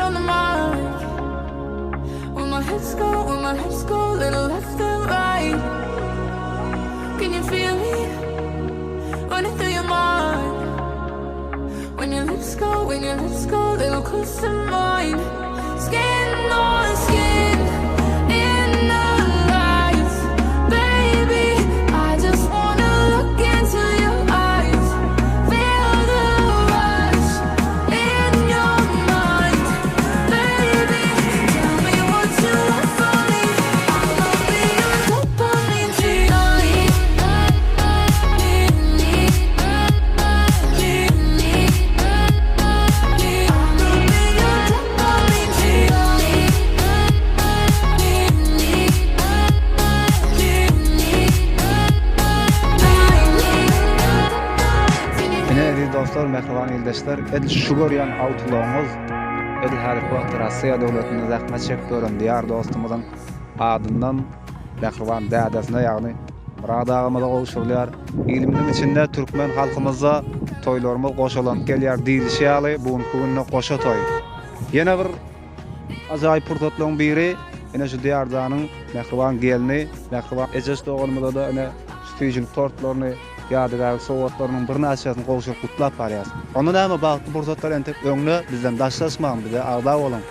on the mark. When my hips go, when my hips go, little left and right. Can you feel me? Running through your mind. When your lips go, when your lips go, little close to mine. Skin on skin, in the lights, baby. I just wanna look into your eyes, feel the rush in your mind, baby. Tell me what you want from me. I'ma be your dopamine tonight. I'ma be your dopamine tonight. Ine eziz dostlar, mähriban ildeşler, edil şu görýän awtoulagyňyz edil häzirki wagtda Russiýa döwletinde zähmet çekip ýören Diýar dostumyzyň adyndan mähriban dädesine, ýagny Myrat agamyza gowşurylýar. Ilimiziň içinde türkmen halkymyzda toýlarymyz goşalanyp gelýär diýlişi ýaly, bu günki günde goşa toý. Ýene bir ajaýyp pursatlaryň biri, ine şu Diýarjanyň mähriban gelni, mähriban Ejeş doganymyza-da ine şu süýjülik tortlaryny, ýadygärlik sowgatlarynyň birnäçesini gowşuryp gutlap barýas. Onda näme bagtly pursatlar entek öňde, bizden daşlaşmaň, bize agza boluň.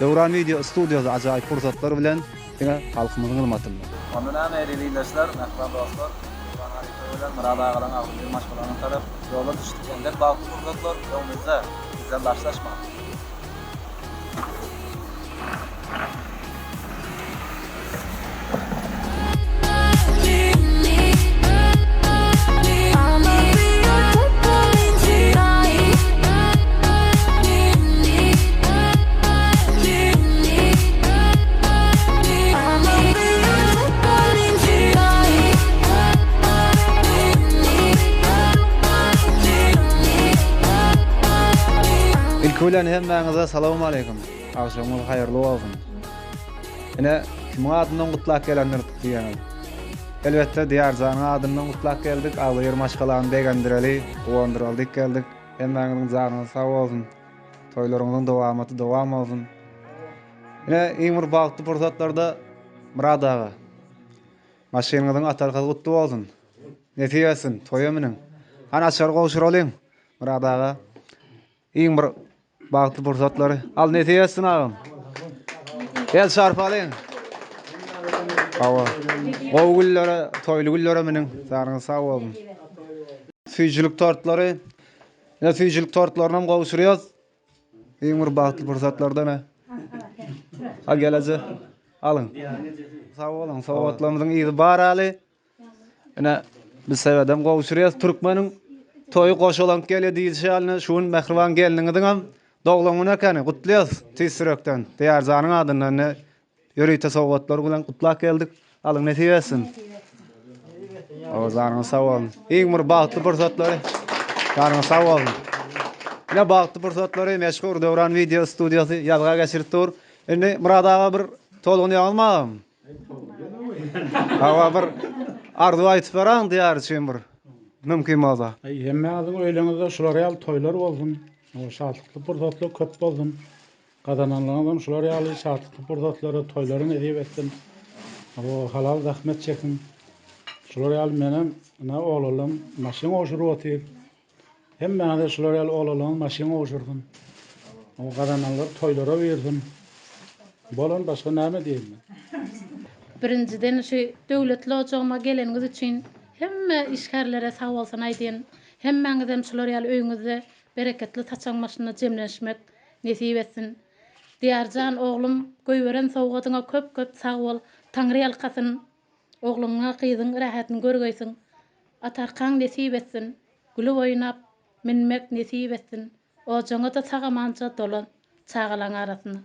Döwran wideo studiýasy ajaýyp pursatlar bilen diňe halkymyzyň hyzmatynda. Onda näme eziz ildeşler, mähriban dostlar, Döwran halypa bilen Myrat agalaň agzybir maşgalanyna tarap ýola düşdük. Entek bagtly pursatlar öňümizde, bizden daşlaşmaň. I'ma be your dopamine tonight. I'ma be your dopamine tonight. Ilki bilen hemmäňize salowmaleýkim. Agşamyňyz haýyrly bolsun. Ine, kimiň adyndan gutlap gelendir diýýäňiz. Elbetde, Diýarjanyň adyndan gutlap geldik. Agzybir maşgalany begendireli, guwandyraly diýip geldik. Hemmäňiziň janyňyz sag bolsun. Toýlaryňyzyň dowamaty dowam bolsun. Ine, iň bir bagtly pursatlarda Myrat aga. Maşynyňyzyň atarkasy gutly bolsun. Nesip etsin, toýa münüň. Hany açary gowşuralyň, Myrat aga. Iň bir bagtly pursatlary. Al nesip etsin agam. El çarpalyň. Hawa. Gowy günlere, toýly günlere münüň. Janyňyz sag bolsun. Süýjülik tortlary. Ine süýjülik tortlaryny hem gowşurýas. Iň bir bagtly pursatlardan. Ha geleje. Alyň. Sag boluň. Sowgatlarymyzyň yzy bar aly. Ine, biz sebedem gowşurýas. Türkmeniň toýy goşalanyp gelýär diýilişi ýaly, şu gün mähriban gelniňiziňem doglan güni ekeni. Gutlaýas tüýs ýürekden. Diýarjanyň adyndan ine ýörite sowgatlar bilen gutlap geldik. Alyň nesip etsin. Hawa, janyňyz sag bolsun. Iň bir bagtly pursatlary. Janyňyz sag bolsun. Ine bagtly pursatlary meşhur Döwran wideo studiýasy ýazga geçirip dur. Indi Myrat aga bir tolgunýaňyzmy agam? Hawa bir arzuw aýtyp beraň diýar üçin bir mümkin bolsa. Aý hemmäňiziň öýleriňizde şular ýaly toýlar bolsun. O şatlykly pursatlar köp bolsun. Gazananlaryňyzam şular ýaly şatlykly pursatlary, toýlary nesip etsin. O halal zähmet çekiň. Şular ýaly menem ine oglanlarym maşyn gowşuryp otyr. Hemmäňize şular ýaly oglanlaryňyz maşyn gowşursyn. O gazananlar toýlara birsin. Bolan başga näme diýeýin men. Birinjiden şu döwletli ojagyma geleniňiz üçin hemme işgärlere sagbolsun aýdýan. Hemmäňizem şular ýaly öýüňizde bereketli saçagyň başynda jemlenişmek nesip etsin. Diýarjan oglum goýberen sowgadyňa köp köp sag bol. Taňry ýalkasyn. Ogluňa gyzyň rähetini görgeýsiň. Atarkaň nesip etsin. Gülüp oýnap münmek nesip etsin. Ojaňa-da sag-amanja dolan çagalaň arasynda.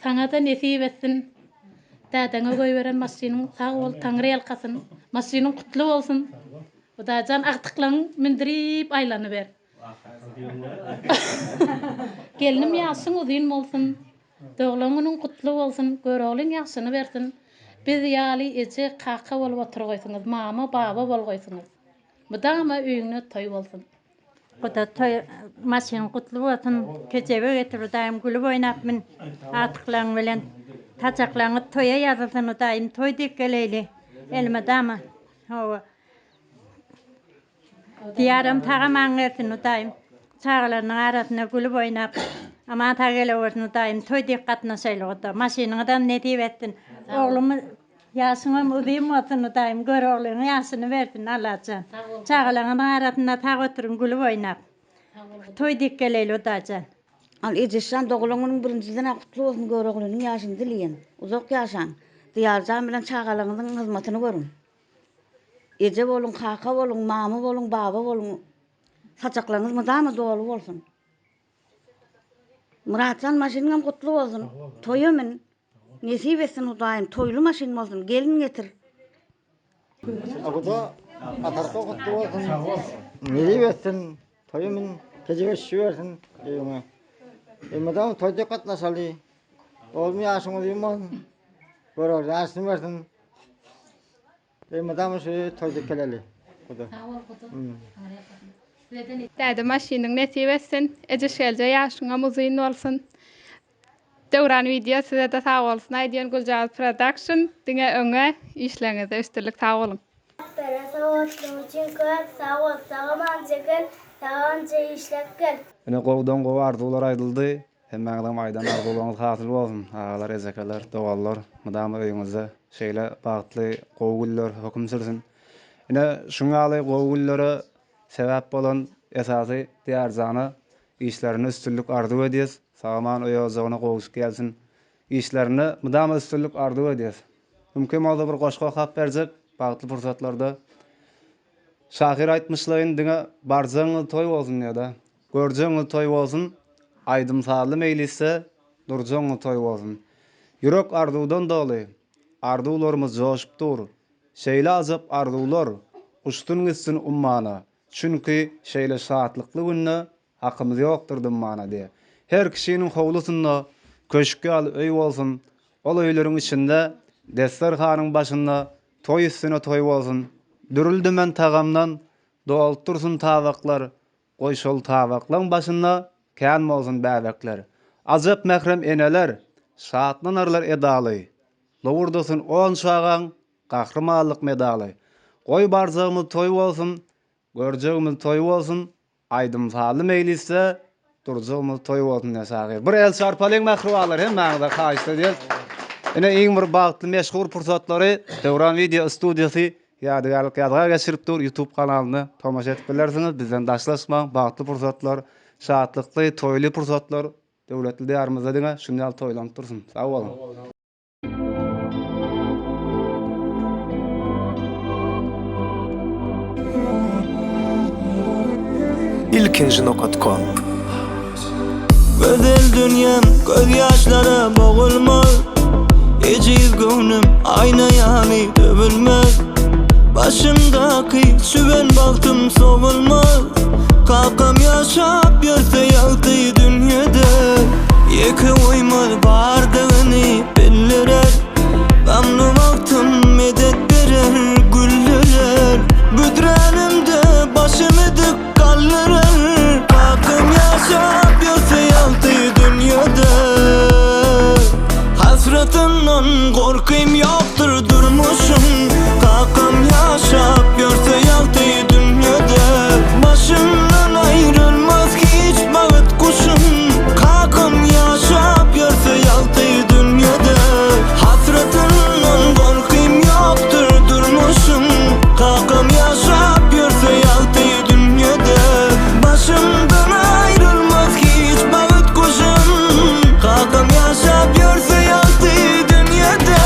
Saňa-da nesip etsin. Dädeňe goýberen maşynyň sag bol Taňry ýalkasyn. Maşynyň gutly bolsun. Hudaýjan agtyklaň mündürip aýlanyber. Gelnim ýaşyň uzyn bolsun. Doglan günüň gutly bolsun Göroglyň ýagşyny bersin Biz ýaly eje kaka bolup oturgaýsyňyz mama baba bolgaýsyňyz Mydama öýüňde toý bolsun. Guda toý maşynyň gutly bolsun. Kejebe getir Hudaýym gülüp oýnap min agtyklaryň bilen. Saçaklaryňyz toýa ýazylsyn Hudaýym toý diýip geleýli. Elmydama. Hawa. Diýaram sag-aman gelsin Hudaýym. Çagalarynyň arasynda gülüp oýnap aman sag gelewersin Hudaýym toý diýip gatnaşaýly Guda. Maşynyňyzam nesip etsin. Oglum Ýaşyňam uzyn bolsun Hudaýym Göroglyň ýaşyny bersin Allajan. Çagalaňyzyň arasynda sag oturyň gülüp oýnap. Toý dik geleýli Hudaýjan. Al Ejeşjan doglan günüň birinjiden-ä gutly bolsun Göroglynyň ýaşyny dileýän. Uzak ýaşaň. Diýarjan bilen çagalaňyzyň hyzmatyny görüň. Eje boluň, kaka boluň, mama boluň, baba boluň. Saçaklaryňyz mydama doly bolsun. Myratjan maşynyňam gutly bolsun. Toýa min. Nesip etsin Hudaýym toýly maşyn bolsun gelin getir. Guda atarka gutly bolsun. Nesip etsin toýa min kejebe şişibersin öýüňe. Elmydama toýda gatnaşaly. Oglum ýaşyň uzyn bolsun. Görogly ýaşyny bersin. Elmydama şu toýda keleli. Guda. Sag bol guda. Däde maşynyň nesip etsin. Ejeşgelje ýaşyňam uzyn bolsun. Döwran wideo sizede sag bolsun aýdýan Güljagaz production diňe öňe işleriňizde üstünlik sag boluň. Beren sowgatlaryň üçin köp sag bol sagaman gel sagamja işläp gel. Ine gowudan gowy arzuwlar aýdyldy. Hemmäňiziňem aýdan arzuwlaryňyz hasyl bolsun agalar ejekeler doganlar mydama öýüňizde şeýle bagtly gowy günler höküm sürsün. Ine şuň ýaly gowy günlere sebäp bolan esasy Diýarjana Işlerinde üstünlik arzuw edýäs. Sag-aman öý-ojagyna gowuşyp gelsin. Işlerinde mydama üstünlik arzuw edýäs. Mümkin bolsa bir goşgy okap berjek bagtly pursatlarda. Şahyr aýtmyşlaýyn diňe barjagyňyz toý bolsun diýýär-dä. Görjegiňiz toý bolsun, aýdym-sazly meýlisde durjagyňyz toý bolsun. Ýürek arzuwdan doly, arzuwlarymyz joşup dur. Şeýle ajap arzuwlar uçsun gitsin ummana. Çünki şeýle şatlykly günde hakymyz ýokdur dymmana diýýär. Her kişiniň howlusynda köşk ýaly öý bolsun, ol öýleriň içinde desterhanyň başynda toý üstüne toý bolsun, dürül-dümen tagamdan dolup dursun tabaklar, goý şol tabaklaň başynda kän bolsun bäbekler. Ajap mährem eneler şatlanarlar edaly, lowurdasyn on çagaň Gahrymanlyk medaly. Goý barjagymyz toý bolsun, görjegimiz toý bolsun, aýdym-sazly meýlisde durjagymyz toý bolsun diýen şahyr. Bir el çarpalyň mähribanlar hemmäňize haýyşt edýäs. Ine iň bir bagtly meşhur pursatlary Döwran wideo studiýasy ýadygärlik ýazga geçirip dur YouTube kanalynda tomaşa edip bilersiňiz. Bizden daşlaşmaň bagtly pursatlar, şatlykly, toýly pursatlar döwletli diýarymyzda diňe şuny ýaly toýlanyp dursun. Sag boluň. Ilkinji nokat kom. Gözel dünýäm gözýaşlara bogulmaz Ejiz göwnüm aýna ýaly döwülmez Başymdaky çüwen bagtym sowulmaz Kakam ýaşap ýörse ýagty dünýede Ýeke goýmaz bardygyny bildirer Gamly wagtym medet berer, güldürer Büdränimde başymy dik galdyrar Kakam ýaşap ýörse ýagty dünýede Hasratyndan gorkym ýokdur durmuşyň Kakam ýaşap ýörse ýagty dünýede Başymdan aýrylmaz hiç bagt guşum Kakam ýaşap ýörse ýagty dünýede Hasratyndan gorkym ýokdur durmuşyň Kakam ýaşap ýörse ýagty dünýede Başymdan aýrylmaz hiç bagt guşum Kakam ýaşap ýörse ýagty dünýede.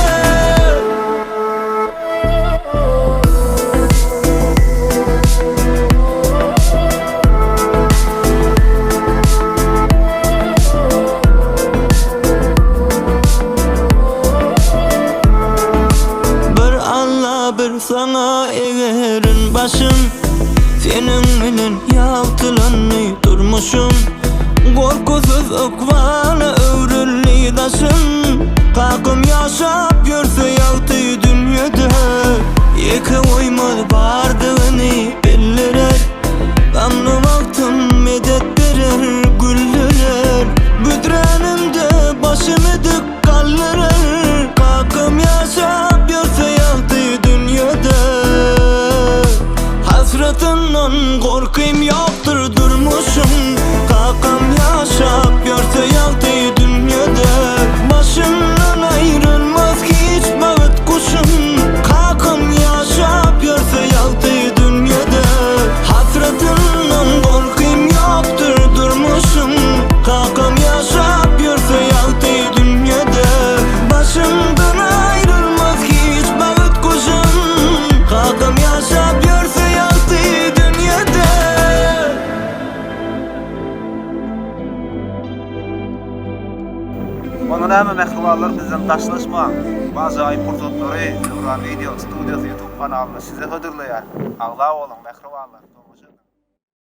Bir Alla bir saňa egerin başym Seniň bilen ýagtylandy durmuşym Gorkusyz ykbala öwrüldi daşym Kakam ýaşap ýörse ýagty dünýede Ýeke goýmaz bardygyny bildirer Gamly wagtym. dik galdyrar. Kakam ýaşap ýörse ýagty dünýede. Hasratyndan gorkym ýokdur durmuşyň. Kakam ýaşap ýörse ýagty dünýede. Başymdan aýrylmaz hiç bagt guşum. Kakam ýaşap ýörse ýagty dünýede. Hasratyndan gorkym ýokdur durmuşyň. Kakam ýaşap ýörse ýagty dünýede. Başymdan aýrylmaz hiç bagt guşum. Kakam ýaşap ýörse ýagty dünýede. Onda näme mähribanlar bizden daşlaşmaň. Bu ajaýyp pursatlary Döwran Wideo Studiýasy YouTube kanalynda size hödürleýär. Agza boluň mähribanlar. Tomaşa.